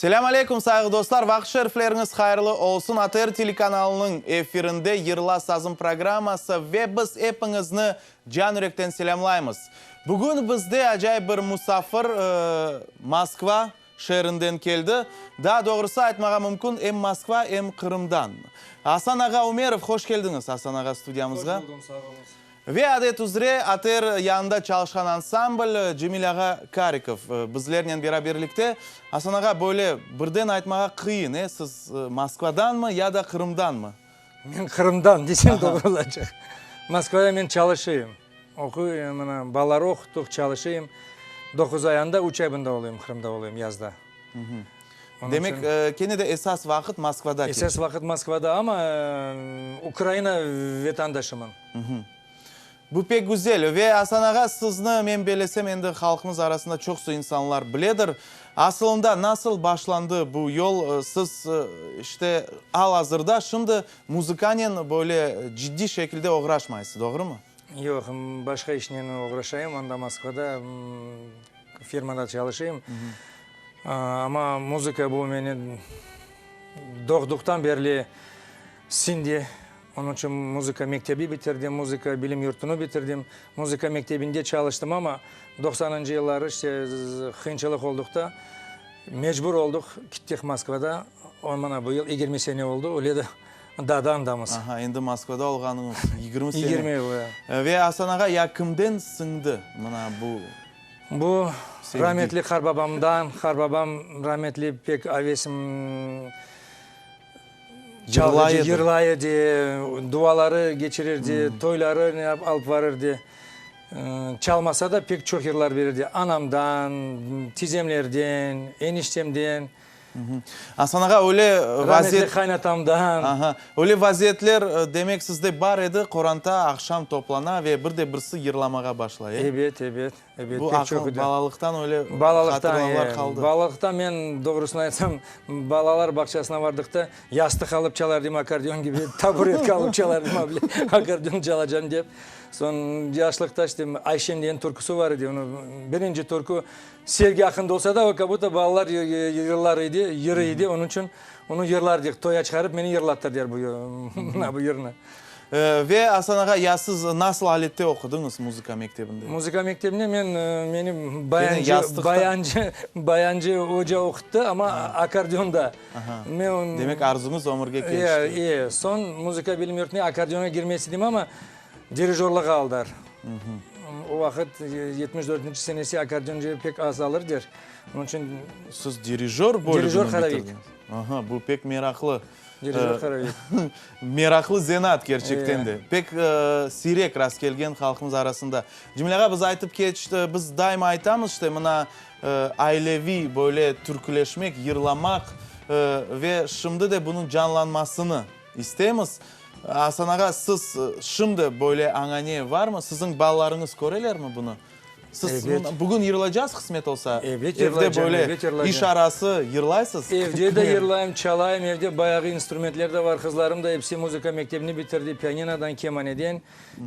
Selâm aleyküm, sayğı dostlar! Vaqıt şerifleriñiz hayırlı olsun! ATR telekanalınıñ efirinde Yırla sazım programması ve biz epiñizni can-yürekten selâmlaymız. Bugün bizde acayip bir musafir Moskva şeerinden keldi. Daa doğrusı aytmağa mümkün, em Moskva, em Qırımdan. Asan ağa Ümerov, hoş keldiñiz, Asan ağa, studiyamızğa. Hoş buldum, sağ oluñız. Ve adet üzre ATR yanında çalışqan ansambl Cemil ağa Karikov bizlernen beraberlikte. Asan ağa, böyle birden aytmağa qıyın, e, siz Moskvadanmı ya da Qırımdanmı? Men Qırımdan desem doğru olacaq. Moskvada men çalışayım, oquyım, mına balalar oquttıq, çalışayım. Doquz ay anda, üç ay bunda olayım, Qırımda olayım yazda. Demek, kene de esas vaqıt Moskvada keçti. Esas vaqıt Moskvada, amma Ukraina vetandaşımın. Bu pek güzel. Ve Asan ağa, sizni, men belesem, endi halqımız arasında çoqsu insanlar biledir. Asılında, nasıl başlandı bu yol? Siz, işte, al-azırda, şimdi muzıkanen böyle ciddiy şekilde oğraşmaysız, doğrumı? Yoq, başqa işnen oğraşayım, anda Moskvada firmada çalışayım. Amma muzıka bu meni doğduqtan berli siñdi. Onıñ içün muzıka mektebi bitirdim, muzıka bilim yurtunı bitirdim. Muzıka mektebinde çalıştım, amma doqsanıncı yılları işte qıyınçılıq olduqta mecbur olduq, kittik Moskvada. O mına bu yıl 20 sene oldu, öyle de daa da andamız. Aha, endi Moskvada olğanıñız 20 sene. 20 yıl, ya. Ve Asan ağa, ya kimden siñdi mına bu Bu rametli qarbabamdan, qarbabam rametli pek avesim çalğıcı, yırlay edi, duaları keçirirdi, toyları alıp varırdı. Çalmasa da pek çoq yırlar berirdi. Anamdan, tizemlerden, eniştemden. Asan ağa, öyle vaziyet. Rametli qaynatamdan. Aha, öyle vaziyetler, demek, sizde bar edi, qoranta aqşam toplana ve bir de birisi yırlamağa başlay, e? Ebet, ebet, ebet, Bu pek çoq aqıl, edi. balalıqtan öyle Balalıqtan, hatıralar e, qaldı. balalıqtan men, doğrusını aytsam, balalar bağçasına vardıqta, yastıq alıp çalardım akkordeon kibi, taburetka alıp çalardım, akkordeon çalacam dep. Soñ yaşlıqta işte Ayşem degen türküsi bar edi, onı birinci türkü Sevgi aqqında olsa da, o kak budto balalar yırlar edi, yırı edi, onıñ içün onı yırlar dedik. Toya çıqarıp meni yırlattır der bu mına bu yırnı. Ve Asan ağa, ya siz nasıl alette oqudıñız muzıka mektebinde? Muzıka mektebinde men, meni bayancı, bayancı, bayancı oca oquttı, amma akkordeonda. Aha. Demek arzuñız ömürge keçti. E, e, soñ muzıka bilim yurtuna akkordeonğa girmek istedim, amma Dirijorlığa aldılar. O vaqıt, 74-nci senesi, akkordeoncı pek az alır der. Onıñ içün. Siz dirijor bölügini bitirdiniz? Dirijor-horovik. Aha, bu pek meraqlı. Dirijor-horovik. Meraqlı zenaat kerçekten de. Pek siyrek rastkelgen halqımız arasında. Cemil ağa, biz aytıp keçti, biz daima aytamız, işte, mına, aileviy böyle türküleşmek, yırlamaq ve şimdi de bunıñ canlanmasını istemiz. Asan ağa, siz şimdi böyle añane varmı? Siziñ balalarıñız körelermi bunı? Siz bugün yırlacaz qısmet olsa? Ebet yırlaycam, Evde ebet böyle yırlaycam. iş arası yırlaysız? Evde de yırlayım, çalayım, evde bayağı instrumentler de var. Qızlarım da episi muzıka mektebini bitirdi, pianinodan, kemaneden.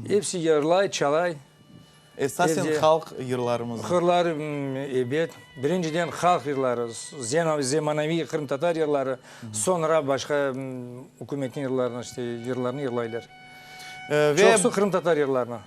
Episi yırlay, çalay. Esasen Evde. halq yırlarımıznı. Hırlar, ebet. Birinciden halq yırları, zemanaviy qırımtatar yırları, soñra başqa ükümetniñ yırlarını, işte, yırlarını yırlaylar. Ve Çoqusı qırımtatar yırlarını.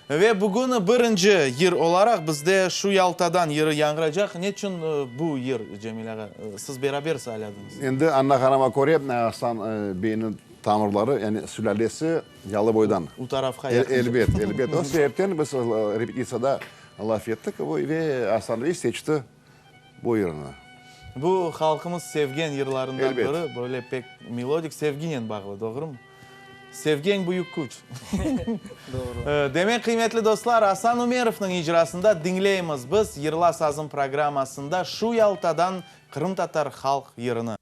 Ve bugün birinci yır olaraq bizde Şu Yaltadan yırı yañğıracaq. Neçün bu yır, Cemil ağa? Siz beraber sayladıñız. Endi Anna hanıma köre, Asan beyniñ tamırları, yani sülâlesi Yalıboydan. U tarafqa yaqın. Elbet, elbet. O sebepten biz repetitsiyada laf ettik ve Asan bey seçti bu yırnı. Bu halqımız sevgen yırlarından Elbet. biri, böyle pek melodik, sevginen bağlı, doğrumı? Sevgi eñ büyük küç. Doğru. Demek, qıymetli dostlar, Asan Ümerovnıñ icrasında diñleymiz biz Yırla sazım programmasında Şu Yaltadan qırımtatar halq yırını.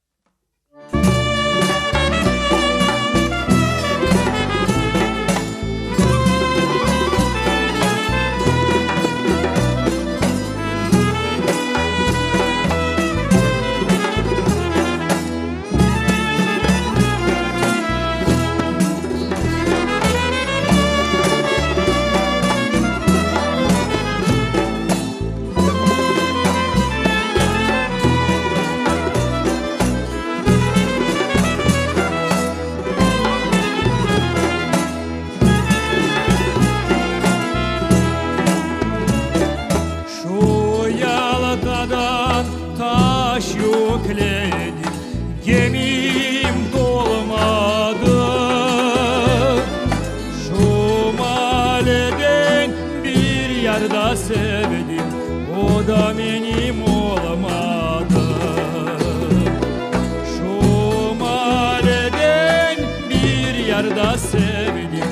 yarda sevdim,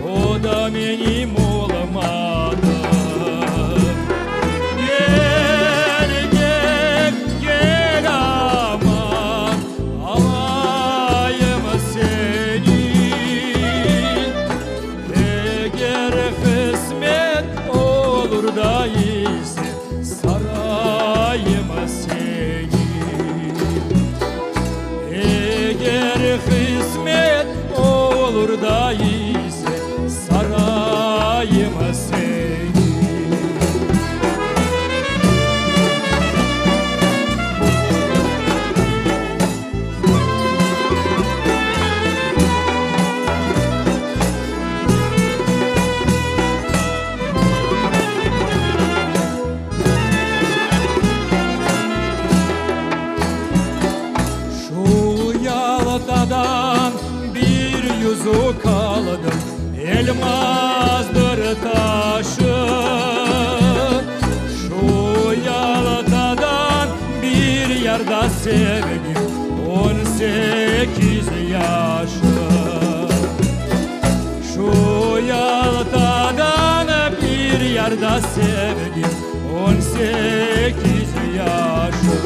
o da menim olmadı. Gel, gel, gel aman, alayım seni. Eger qısmet olur da ise, sarayım seni. Eger qısmet olur da ise, sarayım seni. Şu Yaltadan bir yüzük aldım, Elmazdır taşı. Şu Yaltadan bir yarda sevdim, 18 yaşı. Şu Yaltadan bir yarda sevdim, 18 yaşı.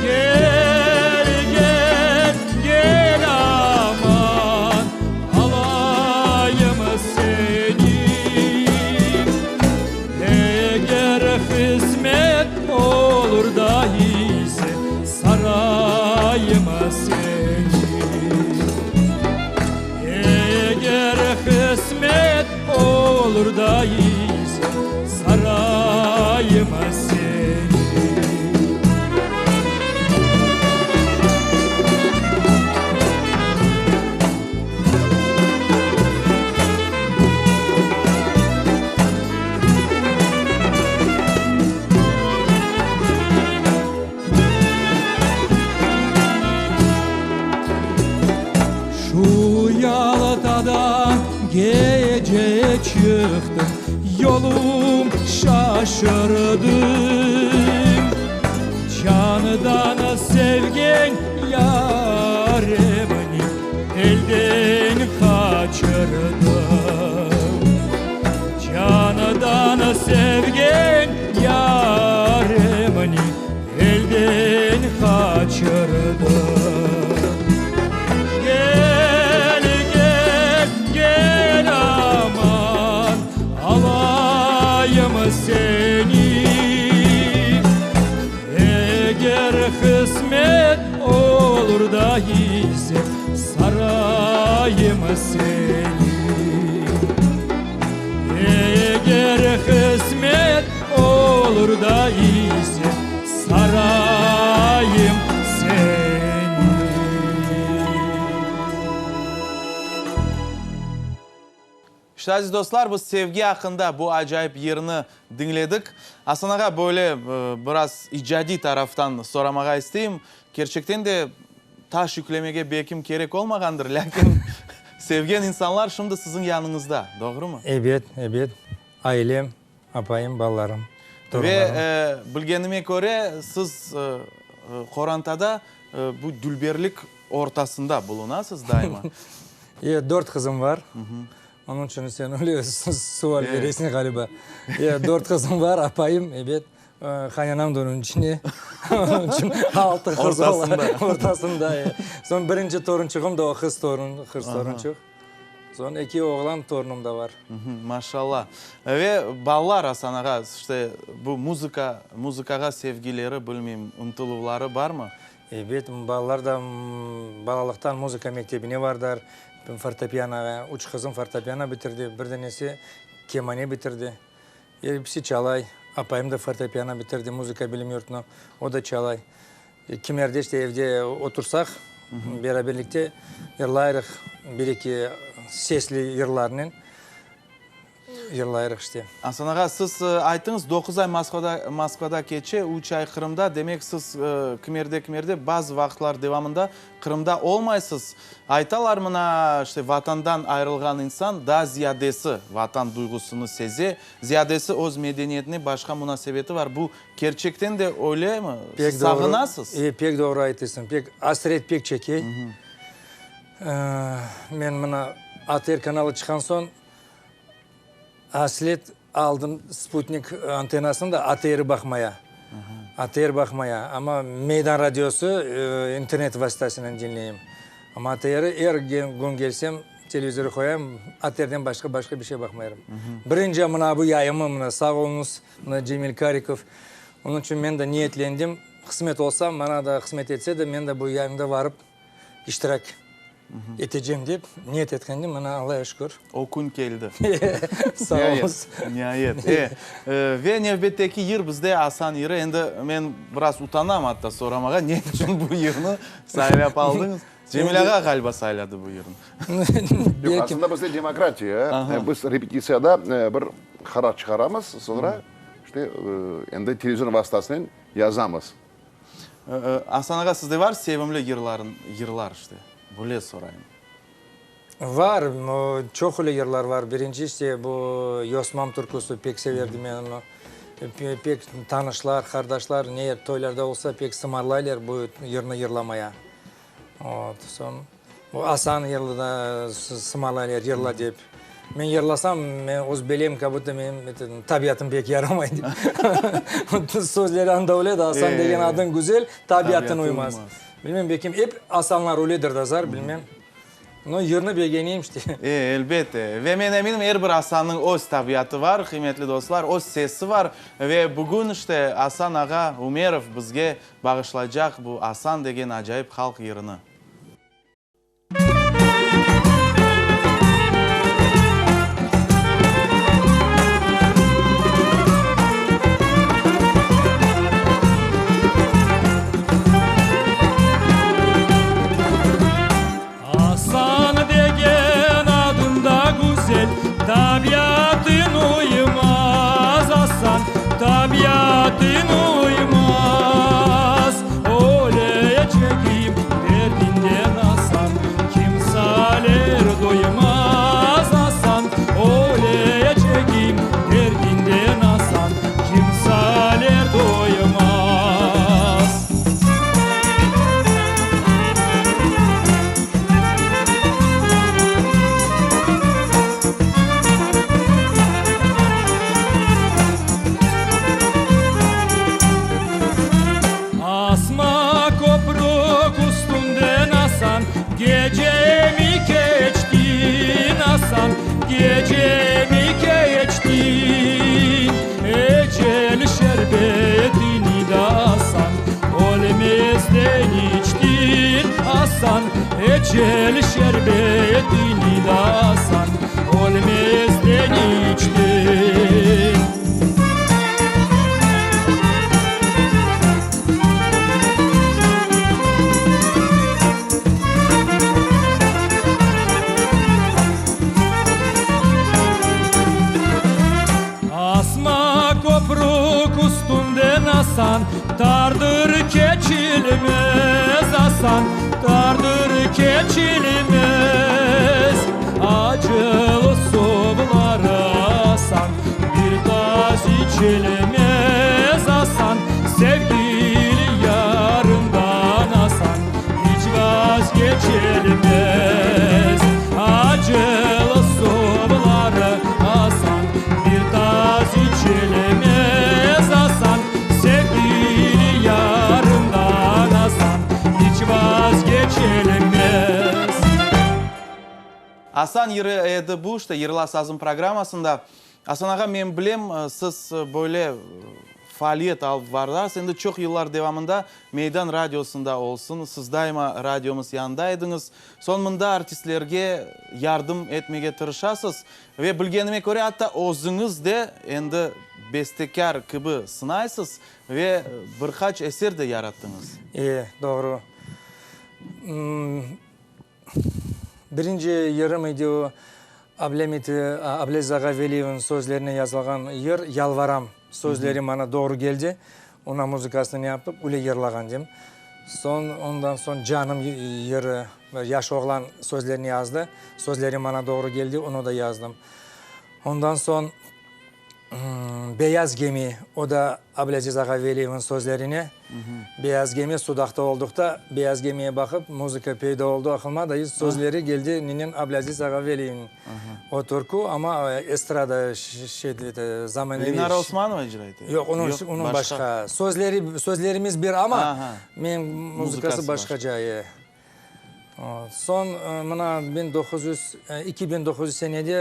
Gel, gel, gel aman, alayım seni. Eger qısmet olur da ise, sarayım seni. Eger qısmet olur da ise, sarayım seni. Şu Yaltadan gece çıktım, yolum şaşırdım. Candan sevgen yarımni elden qaçırdım. Candan sevgen yarımni elden qaçırdım. Gel, gel, gel aman, alayım seni. Eger qısmet olur da ise, sarayım seni. Eger qısmet olur da ise, sarayım seni. İşte, aziz dostlar, biz sevgi aqqında bu acayip yırnı diñledik. Asan ağa, böyle biraz icadiy taraftan soramağa isteyim. Kerçekten de taş yüklemege belkim kerek olmağandır, lâkin sevgen insanlar şimdi siziñ yanıñızda, doğrumı? Ebet, ebet. Ailem, apayım, balalarım, torunlarım. Ve bilgenime köre, siz qorantada bu dülberlik ortasında bulunasız daima. E, dört qızım var. Onıñ içün sen öyle sual beresiñ ğaliba. E, dört qızım var, apayım, ebet, qaynanam da onıñ içinde. Onıñ içün altı qız ola. Ortasında. E. Soñ birinci torunçığım da o qız torun, qız torunçıq. Soñ eki oğlan torunım da var. Maşallah. Ve balalar, Asan ağa, işte, bu muzıka, muzıkağa sevgileri, bilmeyim, ıntıluvları barmı? Ebet, balalar da balalıqtan muzıka mektebine bardılar, fortepianoğa. Üç qızım fortepiano bitirdi, bir danesi kemane bitirdi. Episi çalay. Apayım da fortepiano bitirdi, muzıka bilim yurtunı, o da çalay. Kimerde işte evde otursaq, beraberlikte yırlayrıq, bir-eki sesli yırlarnen. Yırlayırıq işte. Asan ağa, siz ayttıñız, doquz ay Moskvada, Moskvada keçe, üç ay Qırımda, demek siz kimerde-kimerde bazı vaqıtlar devamında Qırımda olmaysız. Aytalar mına, işte, Vatandan ayırılğan insan daa ziyadesi Vatan duyğusını seze, ziyadesi öz medeniyetine başqa munasebeti var. Bu kerçekten de öylemi? Pek Siz doğru. sağınasız? E, pek doğru aytısıñ. Pek, asret pek çekey. Men mına ATR kanalı çıqqan soñ aslet aldım sputnik antennasını da ATR baqmaya. ATR baqmaya. Amma Meydan radiosı internet vastasınen diñleyim. Amma ATR er kün kelsem televizorı qoyam, ATRden başqa başqa bir şey baqmayırım. Birinci mına bu yayımı mına sağ oluñız, mına Cemil Karikov. Onıñ içün men de niyetlendim, qısmet olsa, maña da qısmet etse de, men de bu yayında varıp iştirak etecem dep niyet etkendim, mına Allağa şükür. O kün keldi. Sağ oluñız. Niayet. E, ve nevbetteki yır bizde Asan yırı. Endi men biraz utanam atta soramağa, ne içün bu yırnı saylap aldıñız? Cemil ağa ğaliba sayladı bu yırnı. Yoq, aslında bizde demokratiya. Biz repetitsiyada bir qarar çıqaramız, soñra işte endi televizor vastasınen yazamız. Asan ağa, sizde var sevimli yırların, yırlar işte, böyle sorayım. Var, çoq öyle yırlar var. Birinci işte bu Yosmam türküsi, pek severdim men onı. Pek tanışlar, qardaşlar ne toylarda olsa pek sımarlaylar bu yırnı yırlamaya. Ot, soñ bu Asan yırlı da sımarlaylar yırla dep. Men yırlasam, men öz bilem, kak budto menim tabiatım pek yaramay dep. Sözleri anda öyle de, Asan degen adıñ güzel, tabiatın uymaz. Bilmem, belki ep Asanlar öyledir da, zar, bilmem. No, yırnı begeneyim işte. E, elbette. Ve men eminim, er bir Asannıñ öz tabiatı var, qıymetli dostlar, öz sesi var. Ve bugün işte Asan ağa Ümerov bizge bağışlaycaq bu Asan degen acayip halq yırını. Asan degen adıñ da güzel, tabiatıñ uymaz, Asan, tabiatıñ uymaz. Ölecegim derdinden, Asan, kimseler duymaz, Asan, ölecegim derdinden, Asan, kimseler duymaz. Asma köprük üstünden, Asan, gecemi keçtin, Asan, gecemi keçtin. Ecel şerbetini de Asan, ölmezden içtin, Asan, ecel şerbetini de Asan, ölmezden içtin. Asma köprük üstünden, Asan, tardır keçilmez, Asan, tardır keçilmez. Acılı suvları, Asan, bir tas içilmez, Asan, sevgili yarından, Asan, iç vazgeçilmez. Acılı suvları, Asan, bir tas içilmez, Asan, sevgili yarından, Asan, iç vazgeçilmez. Asan yırı edi bu, işte, Yırla sazım programmasında. Asan ağa, men bilem, siz böyle faaliyet alıp barasız, endi çoq yıllar devamında Meydan radiosında olsun, siz daima radiomız yanında ediñiz. Soñ mında artistlerge yardım etmege tırışasız ve bilgenime köre, atta özüñiz de endi bestekâr kibi sınaysız ve bir qaç eser de yarattıñız. E, doğru. Birinci yırım edi o, Ablâmit, Ablâziz ağa Veliyevniñ sözlerine yazılğan yır Yalvaram. Sözleri maña doğru keldi. Ona muzıkasını ne yapıp, öyle yırlağan edim. Soñ, ondan soñ Canım yırı, yaş oğlan sözlerini yazdı. Sözleri maña doğru keldi, onı da yazdım. Ondan soñ. Beyaz gemi, o da Ablâziz ağa Veliyevniñ sözlerine, Beyaz gemi, Sudaqta olduqta, beyaz gemiye baqıp, muzıka peyda oldu aqlıma da, sözleri geldi nenen Ablâziz ağa Veliyevniñ o türkü, amma estrada şey, zamaneviy. Lenara Osmanova icra ete? Yoq, onıñ, onıñ başqa. Sözleri, sözlerimiz bir, amma men muzıkası başqaca, e. Soñ, mına, 1900, 2900 senede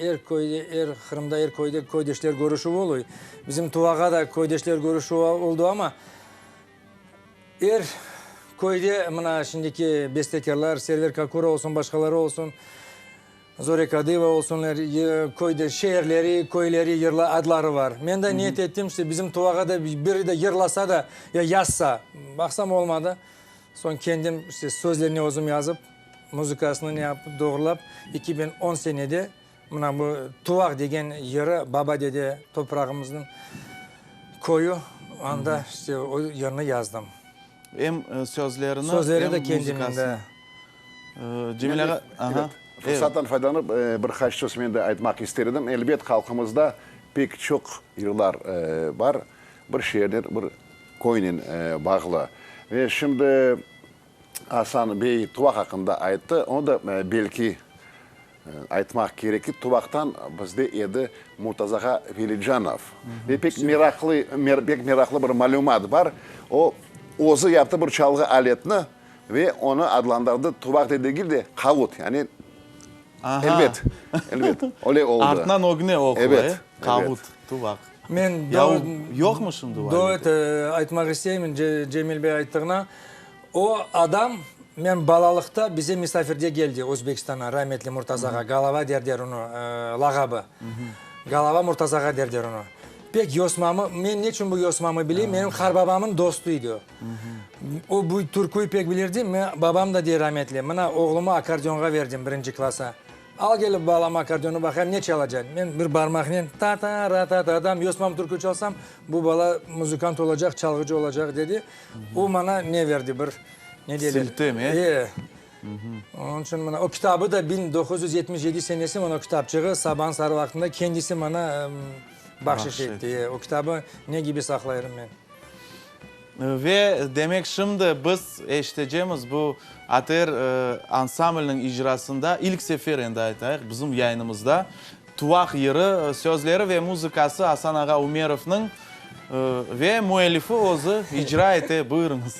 er köyde, er Qırımda er köyde köydeşler körüşüvi oluy. Bizim Tuvağa da köydeşler körüşüvi oldu amma, er köyde, mına, şimdiki bestekârlar, Server Kakura olsun, başqaları olsun, Zore Kadıyeva olsun, er köyde şeerleri, köyleri, yırla adları bar. Men de niyet ettim, işte, bizim Tuvağa da biri de yırlasa da, ya yazsa, baqsam olmadı. Soñ kendim işte sözlerini özüm yazıp, muzıkasını ne yapıp, doğrulap, 2010 senede mına bu Tuvaq degen yırı, baba-dede toprağımıznıñ köyü, anda işte o yırnı yazdım. Em sözlerini, Sözleri de em kendimniñ, muzıkasını. da. Cemil ağa, aha, Evet, fırsattan faydalanıp, bir qaç söz men de aytmaq ister edim. Elbet, halqımızda pek çoq yırlar bar, bir şeernen, bir köynen bağlı. Ve şimdi Asan bey Tuvaq aqqında ayttı. Onı da belki aytmaq kerek ki, Tuvaqtan bizde edi Murtaza ağa Velicanov. Ve pek meraqlı, pek meraqlı bir malümat bar. O, özü yaptı bir çalğı aletni ve onı adlandırdı Tuvaq de degil de, Qavut, yani elbet, elbet, öyle oldı. Artınan ögüne oqula, e? Qavut, Tuvaq. Men Ya o yoqmı şimdi o alet? Aytmaq isteyim, Cemil bey ayttığına, o adam, men balalıqta bize misafirde keldi Özbekistan'a, rametli Murtaza ağa, Galava derler onı, lağabı, Galava Murtaza ağa derler onı. Pek yosmamı, men neçün bu yosmamı bileyim, menim qarbabamın dostu idi o. O bu türküyü pek bilirdi, men, babam da dey rametli, mına oğlumı akkordeonğa verdim birinci klassa. Al kelip balam akkordeonnı baqayım ne çalacañ. Men bir barmaqnen ta-ta-ra-ta-ta-tam yosmam türkü çalsam, bu bala muzıkant olacaq, çalğıcı olacaq, dedi. O maña ne verdi bir, ne deyler? Siltem, e? E. Onıñ içün mına o kitabı da 1977 senesi mına o kitapçığı sabanıñ sarı vaqtında kendisi maña bahşış etti. E, o kitabı ne kibi saqlayırım men. Ve, demek, şimdi biz eşitecemiz bu ATR ansambliniñ icrasında ilk sefer, endi aytayıq, bizim yayınımızda Tuvaq yırı, sözleri ve muzıkası Asan ağa Ümerovnıñ ve müellifi özü icra ete. Buyurıñız.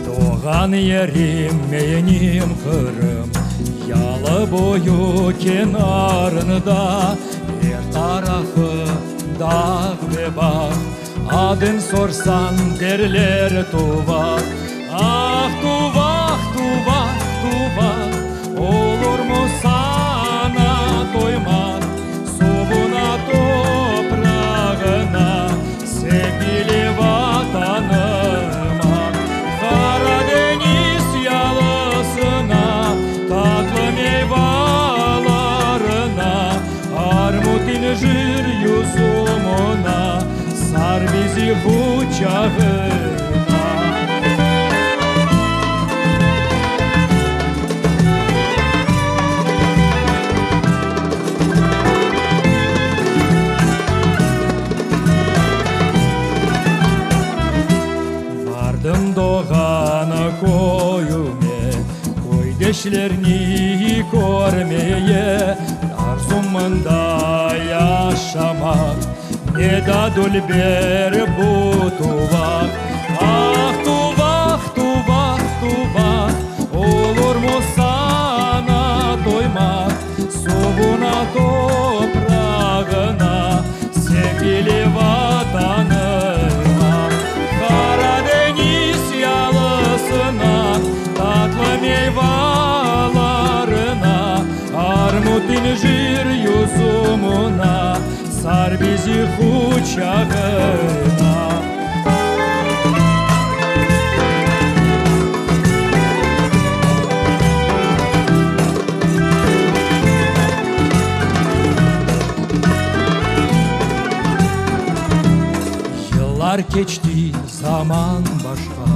Doğğan yerim menim Qırım, Yalı boyu kenarında, Er tarafı dağ ve bağ, Adın sorsañ derler Tuvaq. Ah, Tuvaq, Tuvaq, Tuvaq, Olurmı saña toymaq, Suvuna, toprağına, Sevgili Vatanıma. Qara deñiz yalısına, Tatlı meyvalarına, Armut, incir, yuzumına, Sar bizi quçağına. Vardım doğğan köyüme, Köydeşlerni körmeye, Arzum mında yaşamaq, Ne da dülber bu Tuvaq. Ah, Tuvaq, Tuvaq, Tuvaq, Olurmı saña toymaq, Suvuna, toprağına, Sevgili Vatanıma. Qara deñiz yalısına, Tatlı meyvalarına, Armut, incir, yuzumuna, Sar bizi. bizi quçağına. Yıllar keçti, zaman başqa,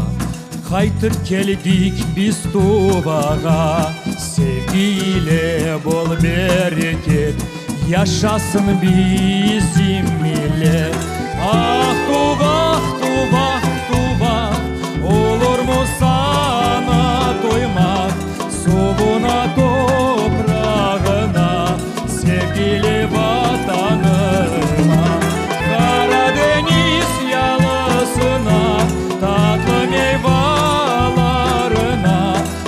Qaytıp keldik biz Tuvağa. Sevgi ile bol bereket, Yaşasın bizim millet. Ah, Tuva, Tuva, Tuva, Olurmı saña toymaq, Suvuna, toprağına, Sevgili Vatanıma. Qara deñiz yalısına, Tatlı meyvalarına,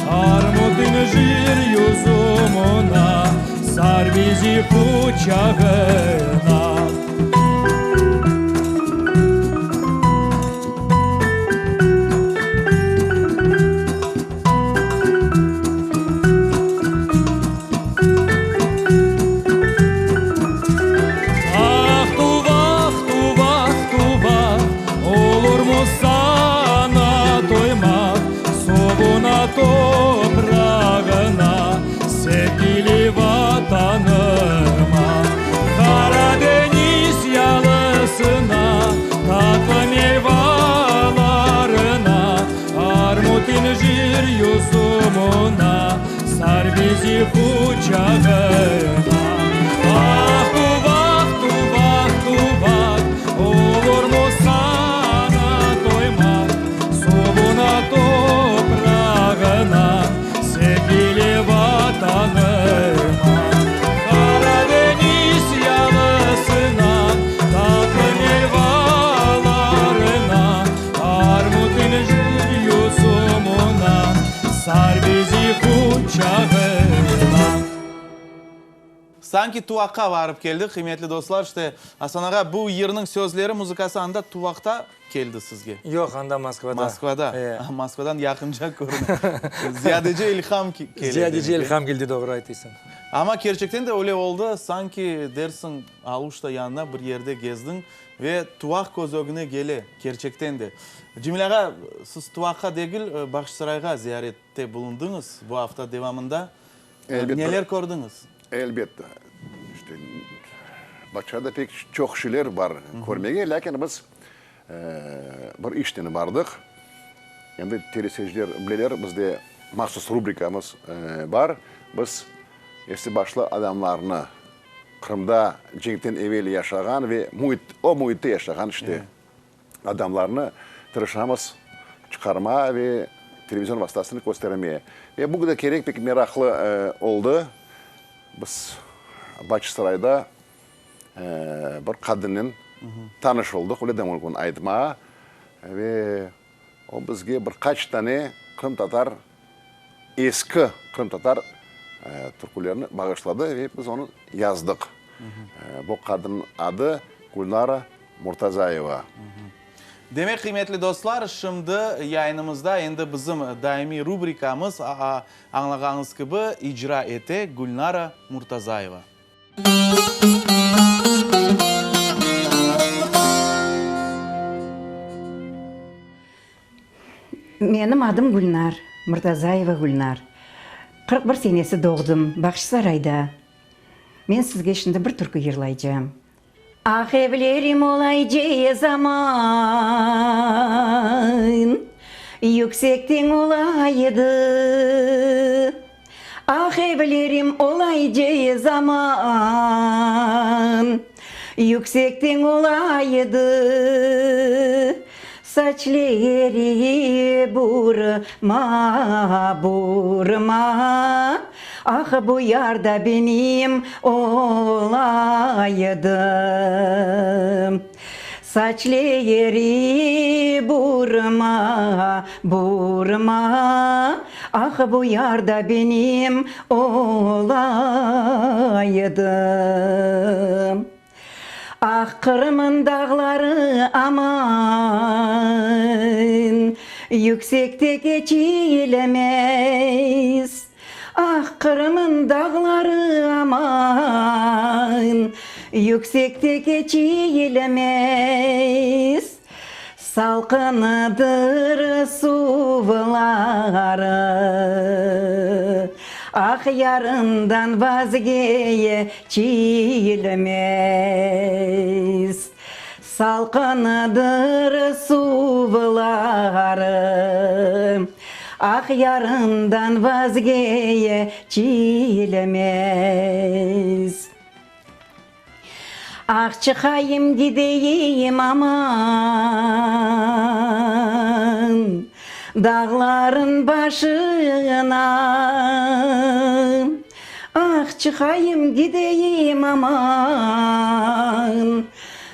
Armut, incir, yüzümına, Sar bizi quçağına. Ah, Tuvaq, Tuvaq, Tuvaq, Olurmı saña toymaq, Suvuna, toprağına, Sevgili Vatanıma. Qara deñiz yalısına, Tatlı meyvalarına, Armut, incir, yüzümına, Sar bizi quçağına. Ah, Tuvaq, Tuvaq, Tuvaq, Olurmı saña toymaq, Suvuna, toprağına, Sevgili Vatanıma. Qara deñiz yalısına, Tatlı meyvalarına, Armut, incir, yüzümına, Sar bizi quçağına. Sanki Tuvaqqa varıp keldik, qıymetli dostlar. İşte, Asan ağa, bu yırnıñ sözleri, muzıkası anda Tuvaqta keldi sizge? Yoq, anda Moskvada. Moskvada. Moskvadan yaqınca körüne. Ziyadece ilham kele. Ziyadece ilham keldi, doğru aytıysıñ. Amma kerçekten de öyle oldı, sanki dersiñ Aluşta yanına bir yerde gezdiñ ve Tuvaq köz ögüne kele, kerçekten de. Cemil ağa, siz Tuvaqqa degil, Bağçasarayğa ziyarette bulundıñız bu afta devamında. Neler kördiñiz? Elbette. İşte, Bağçasarayda pek çoq şeyler bar körmege, lâkin biz bir işnen bardıq. Endi teleseyirciler bileler, bizde mahsus rubrikamız bar. Biz esli-başlı adamlarnı, Qırımda cenkten evel yaşağan ve müit, o müitte yaşağan işte adamlarnı tırışamız çıqarma ve televizion vastasınen köstermeye. Ve bu da kerek pek meraqlı oldı. Biz Bağçasarayda bir qadınnen tanış oldıq, öyle de mümkün aytmağa. Ve o bizge bir qaç tane qırımtatar, eski qırımtatar türkülerini bağışladı ve biz onı yazdıq. Bu qadınnıñ adı Gülnara Murtazayeva. Demek, qıymetli dostlar, şimdi yayınımızda endi bizim daimiy rubrikamız, añlağanıñız kibi, icra ete Gülnara Murtazayeva. Menim adım Gülnar, Murtazayeva Gülnar. 41 senesi doğdım, Bağçasarayda. Men sizge şimdi bir türkü yırlaycam. Ah, evlerim olaycı zaman, Yüksekten olaydı. Ah, evlerim olaycı zaman, Yüksekten olaydı. Saçleri burma, burma, Ah, bu yar da benim olaydı. Saçleri burma, burma, Ah, bu yar da benim olaydı. Ah, Qırım'ın dağları aman, Yüksekte keçilemez. Ah, Qırım'ın dağları aman. Yüksekte keçilmez. Salqınıdır suvları, Ah, yarından vazgeçilmez. Salqınıdır suvları, Ah, yarından vazgeçilmez. Ah, çıqayım gideyim aman, Dağların başına. Ah, çıqayım gideyim aman,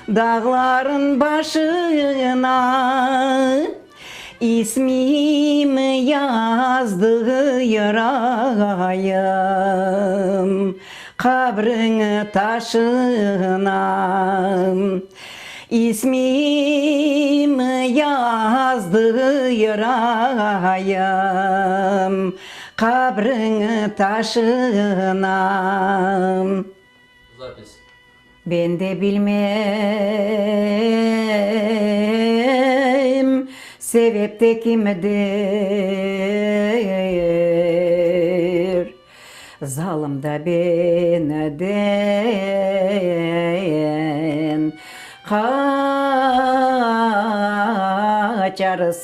Dağların başına. İsmimi yazdırayım qabriñ taşına. İsmimi yazdırayım qabriñ taşına. Zapis. Ben de bilmeyim, sebep de kimdir, Zalım da benden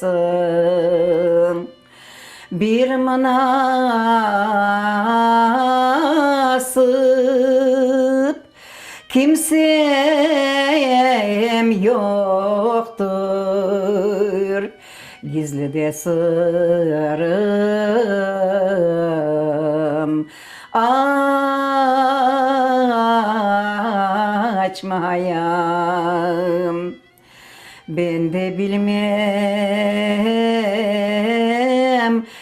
qaçarsıñ. Bir mınasıp kimsem yoqtır, Gizli de sırım açmayam. Ben de bilmem,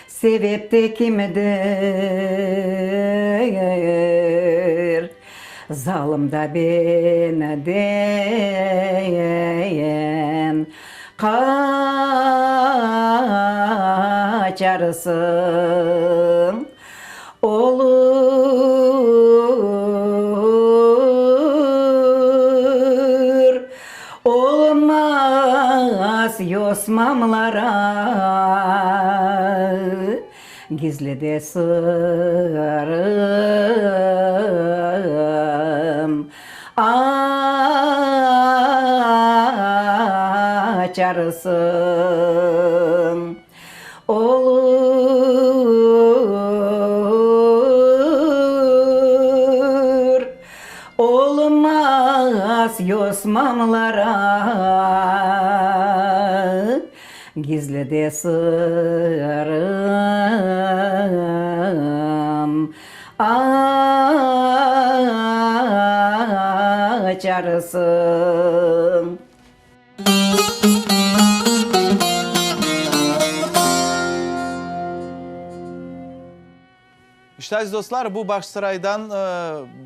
sebep de kimdir, Zalım da benden qaçarsıñ. Olur, olmaz yosmamlara, Gizli de sırım açarsıñ. Olur, olmaz yosmamlara, Gizli de sırım açarsıñ. İşte, aziz dostlar, bu Bağçasaraydan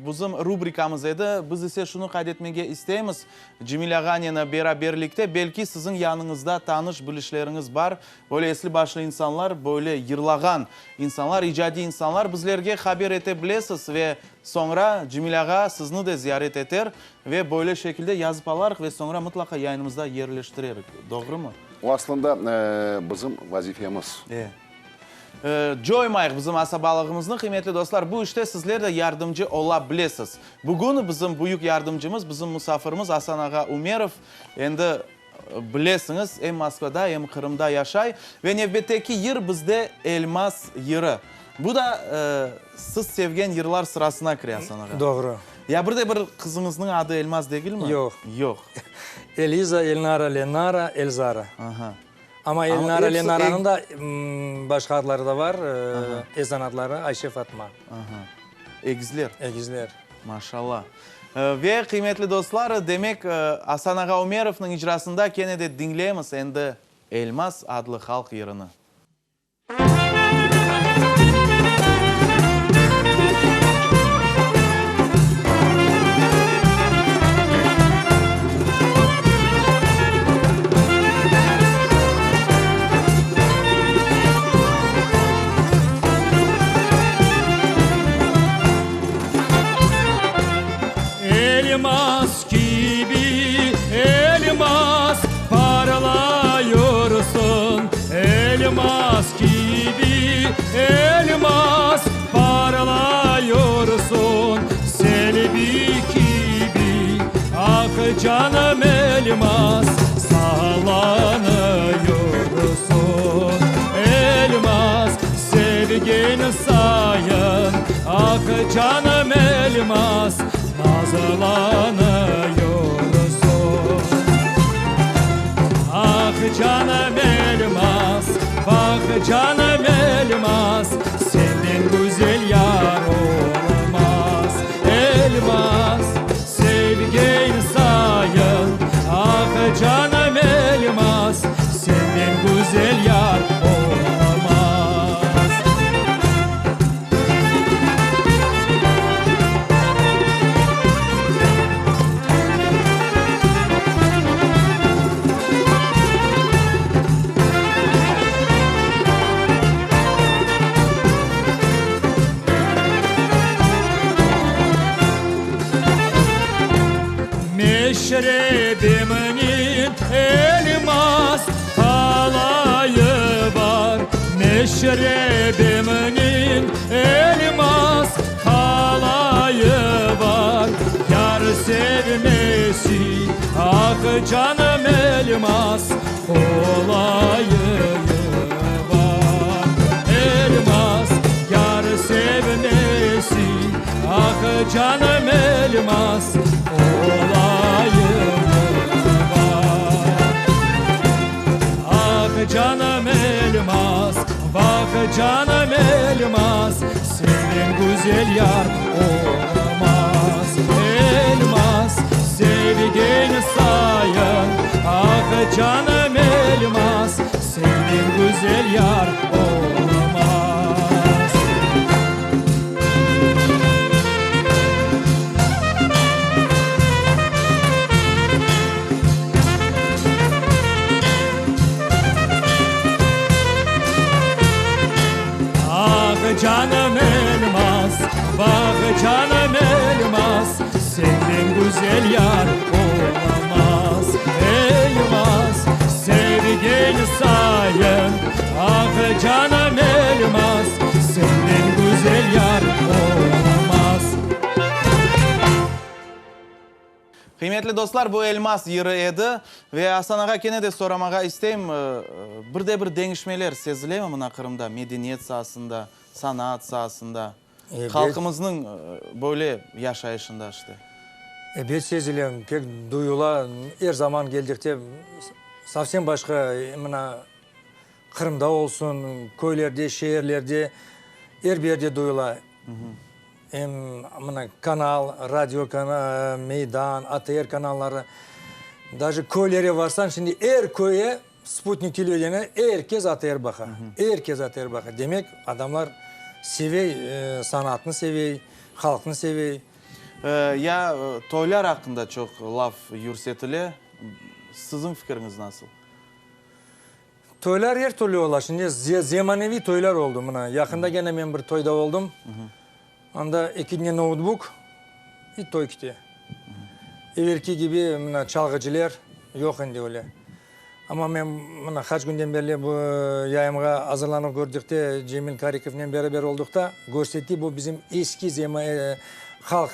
bizim rubrikamız edi. Biz ise şunı qayd etmege isteymiz, Cemil ağanen beraberlikte, belki siziñ yanıñızda tanış-bilişleriñiz bar, böyle esli-başlı insanlar, böyle yırlağan insanlar, icadiy insanlar, bizlerge haber ete bilesiz ve soñra Cemil ağa sizni de ziyaret eter Ve böyle şekilde yazıp alarıq ve soñra mıtlaqa yayınımızda yerleştirerik. Doğrumı? O aslında bizim vazifemiz. E. Coymayıq bizim asabalığımıznı, qıymetli dostlar. Bu işte sizler de yardımcı ola bilesiz. Bugün bizim büyük yardımcımız, bizim musafirimiz Asan ağa Ümerov. Endi bilesiñiz, em Moskvada, em Qırımda yaşay. Ve nevbetteki yır bizde Elmaz yırı. Bu da siz sevgen yırlar sırasına kire, Asan ağa. Doğru. Ya bir de bir qızıñıznıñ adı Elmaz degilmi? Yoq. Yoq. Eliza, Elnara, Lenara, Elzara. Aha. Amma Elnara, Lenaranıñ da başqa adları da var, ezan adları, Ayşe, Fatma. Aha. Egizler. Egizler. Maşallah. Ve, qıymetli dostlar, demek, Asan ağa Ümerovnıñ icrasında kene de diñleymiz endi Elmaz adlı halq yırını. Elmas parlıyorsun selvi kibi, Ah canım elmas sallanıyorsun. Elmas sevgin sayın, Ah canım elmas nazlanıyorsun. Ah canım elmas, bak canım elmas, Senden güzel yar olmaz. Elmas, sevgin sayın, Ah canım elmas, senden güzel yar olmaz. Meşrebimniñ elmas qalayı bar, Meşrebimniñ elmas qalayı bar, Yar sevmesi, ah, canım elmas qolayı bar. Elmas, yar sevmesi, ah, canım elmas qolayı bar. Ah, canım elmas, vah, canım elmas, Senden güzel yar olmaz. Elmas, sevgen sayın, Ah, canım elmas, senden güzel yar olmaz. Ah canım elmas, vah canım elmas, Senden güzel yar olamaz. Elmas, sevgin sayın, Ah canım elmas, senden güzel yar olamaz. Qıymetli dostlar, bu Elmaz yırı edi. Ve Asan ağa kene de soramağa isteyim, bir de bir deñişmeler sezilemi mına Qırımda medeniyet saasında, sanaat saasında, halqımıznıñ böyle yaşayışında işte? Ebet sezile, pek duyula. Er zaman keldikte sovsem başqa, mına Qırımda olsun, köylerde, şeerlerde, er bir yerde duyula. Em mına kanal, radio Meydan, ATR kanalları, daje köylere varsañ, şimdi er köye sputnik televideniye er kes ATR baqa, er kes ATR baqa. Demek, adamlar sevey, sanatnı sevey, halqnı sevey. Ya toylar aqqında çoq laf yürsetile, siziñ fikiriñiz nasıl? Toylar er türlü ola. Şimdi zemaneviy toylar oldı. Mına, yaqında kene men bir toyda oldım. Anda eki dne noutbuk i toy kite. Evelki kibi mına çalğıcıler yoq endi öyle. Amma men mına qaç künden berli bu yayınğa azırlanıp kördükte Cemil Karikovnen beraber olduqta körsetti bu bizim eski halq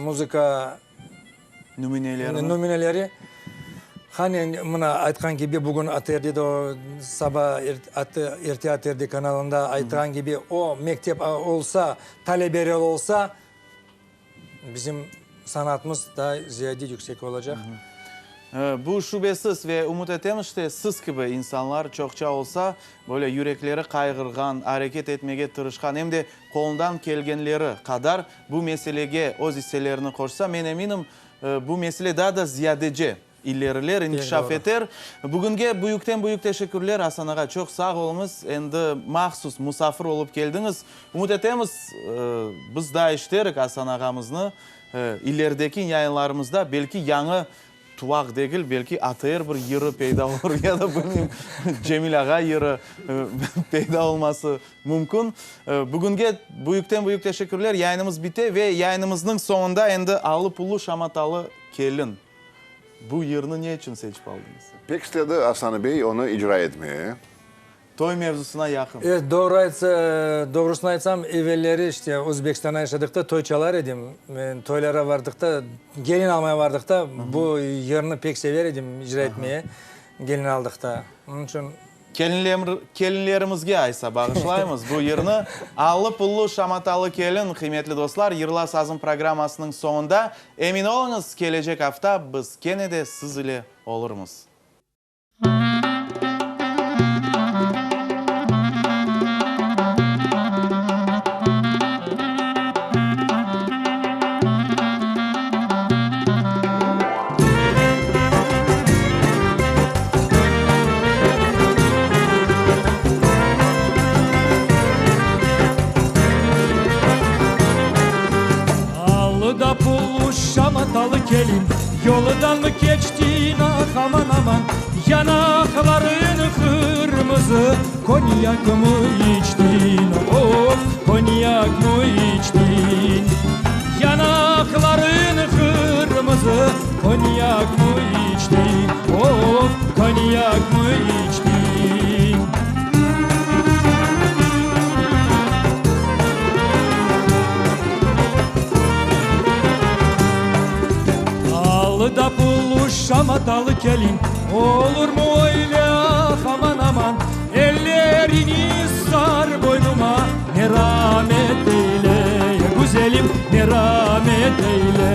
muzıka Nümüneleri. Hani, mına, aytqan kibi, bugün ATRde de o, saba erte ATRde kanalında aytqan kibi, o mektep olsa, talebeler olsa, bizim sanatımız daa ziyade yüksek olacaq. Bu şübesiz ve ümüt etemiz, işte, siz kibi insanlar çoqça olsa, böyle yürekleri qayğırğan, areket etmege tırışqan, em de qolundan kelgenleri qadar bu meselege öz isselerini qoşsa, men eminim, bu mesele daa da ziyadece ileriler, inkişaf eter. Bugünge büyükten-büyük teşekkürler, Asan ağa, çoq sağ oluñız, endi mahsus musafir olıp keldiñiz. Ümüt etemiz, biz daa işiterik Asan ağamıznı ilerideki yayınlarımızda, belki yañı Tuvaq degil, belki ATR bir yırı peyda olur ya da bilmeyim, Cemil ağa yırı peyda olması mümkün. Bugünge büyükten-büyük teşekkürler. Yayınımız bite ve yayınımıznıñ soñunda endi alı-pullu şamatalı kelin. Bu yırnı ne içün seçip aldıñız? Pek istedi Asan bey onı icra etmeye. Toy mevzusına yaqın. E, doğru aytsa, doğrusını aytsam, evelleri işte Özbekistanda yaşadıqta toy çalar edim. Men toylara vardıqta, gelin almaya vardıqta bu yırnı pek sever edim icra etmeye, gelin aldıqta. Onıñ içün. Kelinlerimizge aysa bağışlaymız bu yırnı. Allı-pullu, şamatalı kelin, qıymetli dostlar, Yırla sazım programmasınıñ soñunda, emin oluñız, kelecek afta biz kene de siz ile olurmız. Allı da pullu, şamatalı kelin, Yoldan mı keçtin, ah, aman, aman, Yanaqlarıñ qırmızı, Konyak mı içtin, of, konyak mı içtin? Yanaqlarıñ qırmızı, Konyak mı içtin, of, konyak mı içtin? Allı da pullu, şamatalı kelin, Olur mu öyle, ah, aman, aman, Ellerini sar boynuma, Meramet eyle, güzelim, meramet eyle.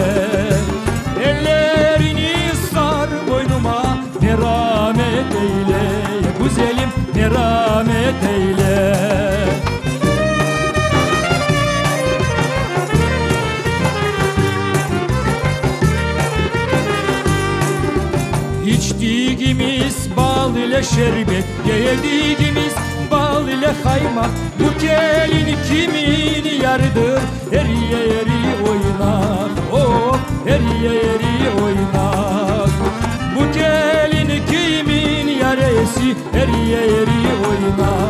Ellerini sar boynuma, Meramet eyle, güzelim, meramet eyle. İçtigimiz bal ile şerbet, Yedigimiz bal ile haymaq, Bu kelin kimin yarıdır, Er yeri oynaq, oh, er yeri oynaq. Bu kelin kimin yaresi, Er yeri oynaq.